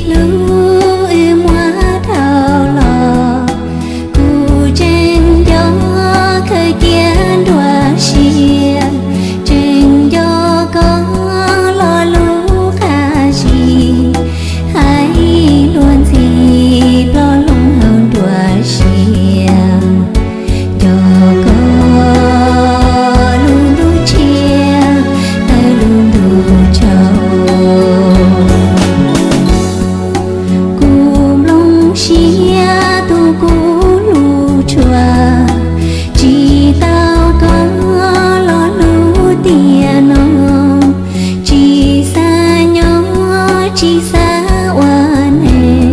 Lub wb muab dhau los, kuv tseem nco khaws cia nruab siab, tseem nco koj lo lus qab zib, hais luag ntxhi ploj loo hauv nruab siab, nco koj lub ntuj tshiab, tawg lub ntuj tsaus. Kuv nplooj siab tu kuv lub tshua, tsis tau koj lo lus tiam no, tsis xav nyob tsis xav ua neeg.